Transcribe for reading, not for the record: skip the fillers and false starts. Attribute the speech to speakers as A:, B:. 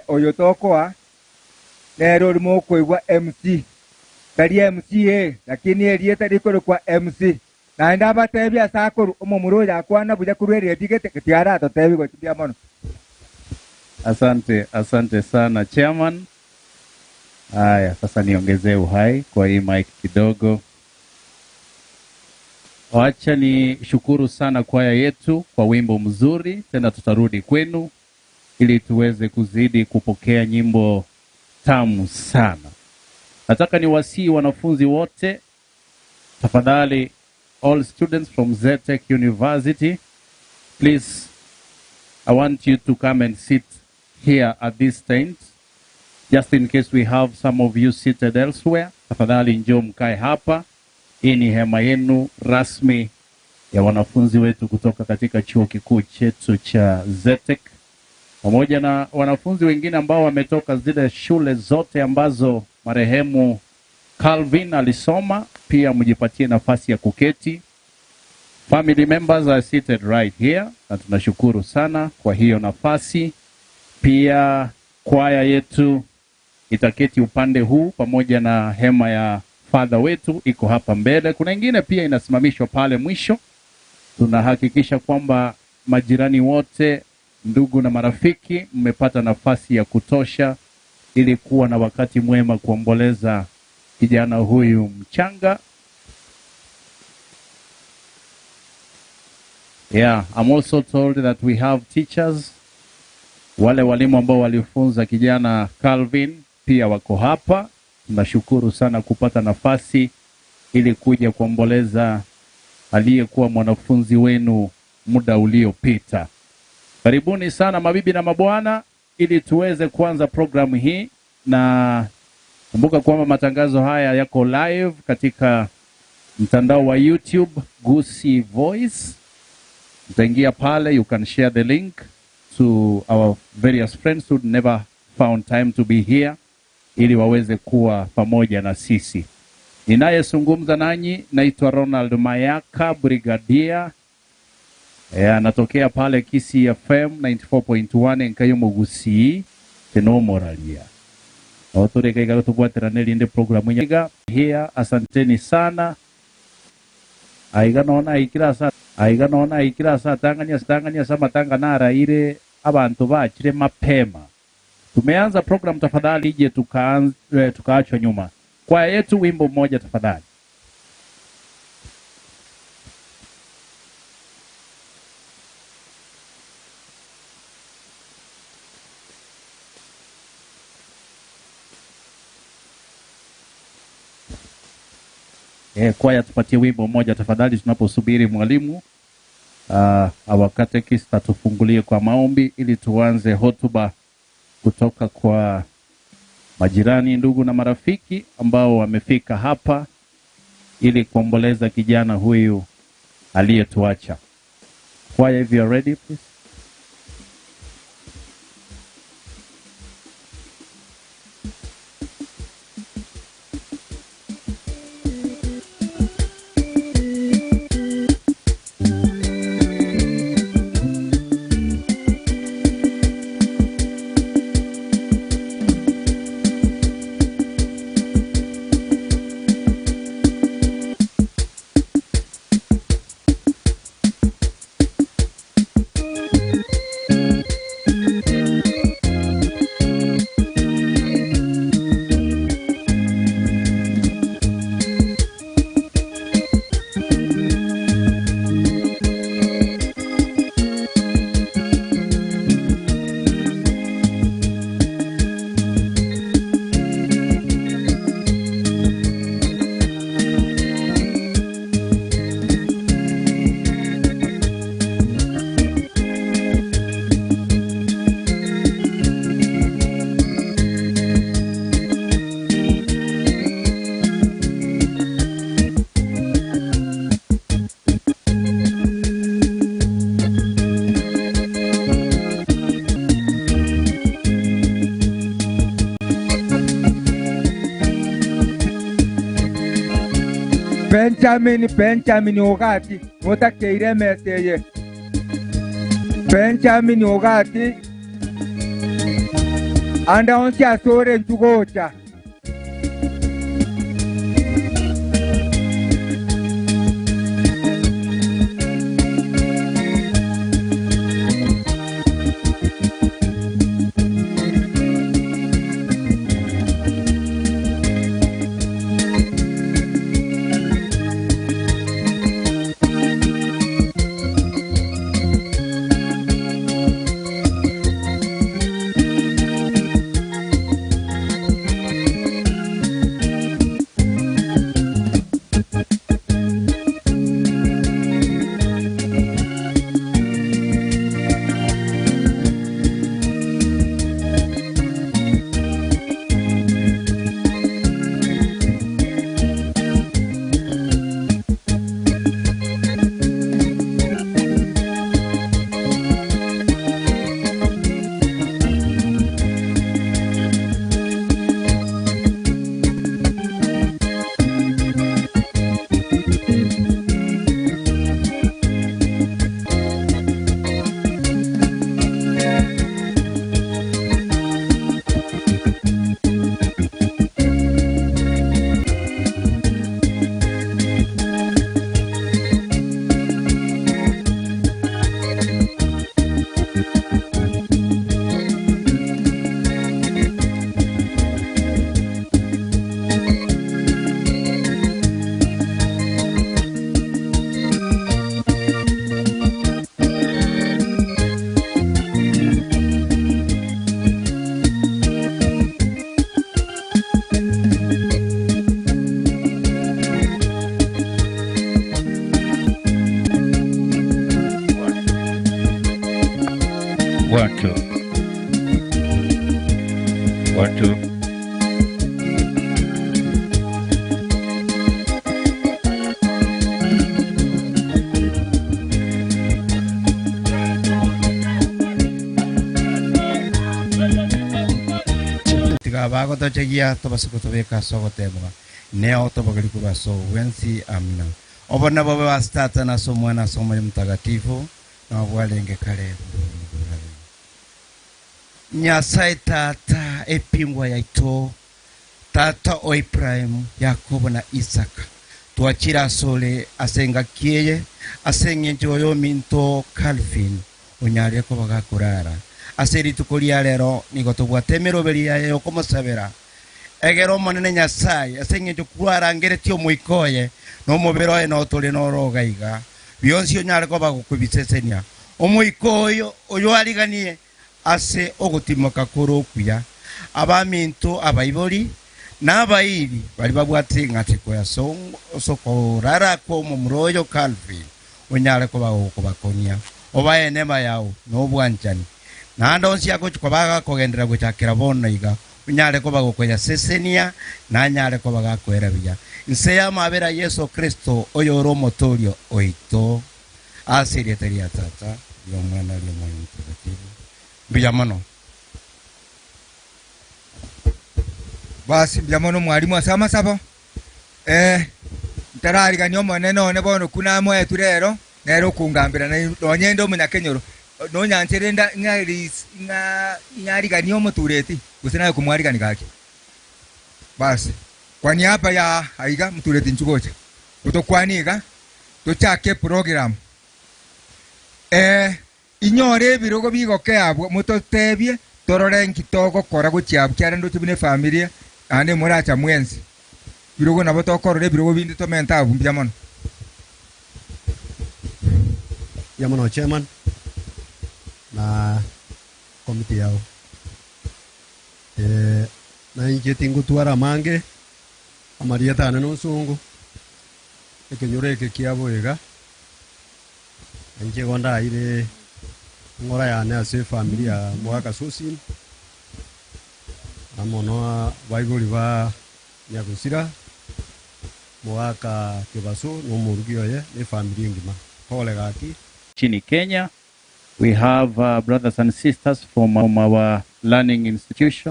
A: Oyo tokoa nero limokoigwa MC tari MCA lakini erieta rikoro kwa MC naenda abatebia sakoru omomuro yakwana buja kurweria tigete tiara totebi gochibia mono.
B: Asante, asante sana chairman. Haya, sasa niongezee uhai kwa hii mic kidogo. Wacha ni shukuru sana kwaya yetu kwa wimbo mzuri. Tena tutarudi kwenu ili tuweze kuzidi kupokea nyimbo tamu sana. Nataka niwasihi wanafunzi wote, tafadhali, all students from Zetech University, please, I want you to come and sit here at this tent, just in case we have some of you seated elsewhere. Tafadhali njoo mkae hapa. Hii ni hema yenu rasmi ya wanafunzi wetu kutoka katika chuo kikuu chetu cha Zetech, pamoja na wanafunzi wengine ambao wametoka zile shule zote ambazo marehemu Calvin alisoma. Pia mjipatie nafasi ya kuketi. Family members are seated right here, na tunashukuru sana kwa hiyo nafasi. Pia kwaya yetu itaketi upande huu pamoja na hema ya father wetu iko hapa mbele. Kuna ingine pia inasimamishwa pale mwisho. Tunahakikisha kwamba majirani wote, ndugu na marafiki, mmepata nafasi ya kutosha ili kuwa na wakati mwema kuomboleza kijana huyu mchanga. Yeah, I'm also told that we have teachers. Wale walimu ambao walifunza kijana Calvin pia wako hapa. Tunashukuru sana kupata nafasi ili kuja kuomboleza aliyekuwa mwanafunzi wenu muda uliopita. Karibuni sana mabibi na mabwana ili tuweze kuanza programu hii, na kumbuka kwamba matangazo haya yako live katika mtandao wa YouTube Gusii Voice. Mtaingia pale, you can share the link to our various friends who never found time to be here ili waweze kuwa pamoja na sisi. Ninayezungumza nanyi naitwa Ronald Mayaka Brigadier. Anatokea pale Kisii FM 94.1 nkayo Gusii tenomoralia. Otoreka igalo linde programu nyiga here. Asanteni sana. Aiga nona ikira sa aiga nona ikira sa tanganya tanganya sama tanga nara ile abantu bachire mapema. Tumeanza program, tafadhali ije tukaachwa nyuma. Kwa yetu wimbo mmoja tafadhali. Kwaya tupatie wimbo mmoja tafadhali tunaposubiri mwalimu our catechist atufungulie kwa maombi ili tuanze hotuba kutoka kwa majirani, ndugu na marafiki ambao wamefika hapa ili kuomboleza kijana huyu aliyetuacha. Kwaya, if you are ready, please.
A: Benjamin Ogati, otakeire meseye. Benjamin Ogati. Anda onsi asore ntugocha.
C: One, two. 1, 2.
D: Tiga tobasukutobeka sogotebwa neo tobagari kubaso wensi amina obona bobe wastata na somwana somo mtakatifu na bwalenge kale Nyasaye tata epingwa yaito tata o Ibrahimu Yakobo na Isaka twachira sole asenga kieye asengenjo yo minto Calvin onyare ko bagakurara aseri tukoria lero nigo tobwatemero beria yo komosabera egero monene Nyasaye asengenjo kurarangere omoikoye no mobero no tole no rogaiga bionsi onyare ko bagukubisesenia omoikoyo oyo ariganie ase ogotimoka korokuya abaminto abaibori n'abairi bari babwate ngatiko ya sokorara ko mumuroyo Calvin onyare ko bagokobakonia obaye nema yao n'obwanchani nando onsi yako kwabaga kogendera gochakira bono iga unyare ko bagokoya sesenia nanyare ko bagakwera biya nse ya mabera Yesu Kristo oyoro motorio oito asiriyeteria tata yo mwana yo mtakatifu bijamono
A: basi bijamono mwalimu asama sabo ntararigania omonene one bono kuna mwetu rero nero kungambira na nonyende omunyakenyoro nonyanchere nda ng'arigania omotureti gose naye kumwarigani gake basi kwa niaba ya aiga mtureti nchugocha utokwaniga tochake program inyore ebirogo bigoke abwo mutotebie torore nkitogo kora gochiabwo kiare ndoche bune familia ande moracha mwenzi birogo nabo tokorora ebirogo bindi tomenta abwo mbuya mono
E: ya mono chairman na komiti yao na inche tingutwara mange amarieta ane nonsungu ekenyoro eke kiabo iga inche gonda ire ngora yane ase familia mwaka susin amono baibuli ba nyagusira mwaka kebaso no murugi oye ne familia ngima pole gaki.
B: Chini Kenya we have brothers and sisters from our learning institution.